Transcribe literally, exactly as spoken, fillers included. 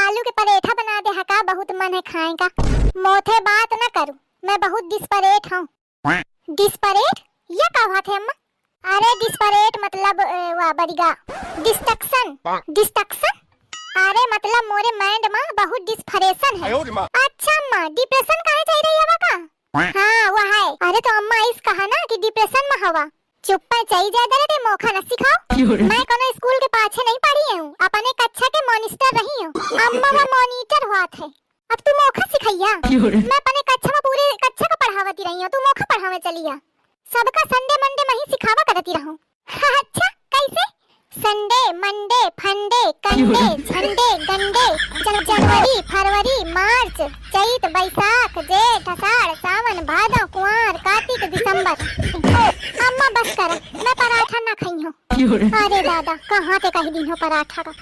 आलू के परेठा बना दे हका, बहुत मन है खाए का। मोथे बात न करू, मैं बहुत डिस्परेट हूँ। डिस्परेट? या का बात है अम्मा? अरे डिस्परेट मतलब, ए, वा बरिगा, डिस्ट्रक्शन। डिस्ट्रक्शन? अरे मतलब मोरे माइंड मा बहुत डिस्परेशन है। अच्छा अम्मा, डिप्रेशन काहे चाही रही हवा का? हाँ, वा है। अरे तो अम्मा इस कहा ना कि डिप्रेशन मा हवा। चुप्पे चई जा दे रे, मोखा न सिखाओ। मैं कोनो स्कूल के पाछे नहीं पढ़ी हूँ, अपने कक्षा के मॉनिस्टर रही हूँ। अम्मा वा मॉनिटर हुआ थे, अब तू मोखा सिखैया? मैं अपने कक्षा मा पूरे कक्षा का पढ़ावती रही हूँ, तू मोखा पढ़ावे चलिया। सबका संडे मंडे मा ही सिखावा करती रहूँ। अच्छा, कैसे? संडे, मंडे, फंडे, कंडे, झंडे, गंडे, जन-, जनवरी, फरवरी, मार्च, चैत, बैसाख, जेठ, आषाढ़, सावन, भादो, कुआर, कार्तिक, दिसंबर। अम्मा बस कर, मैं पराठा ना खाई हूँ। अरे दादा, कहाँ ते कही दिन हो पराठा का?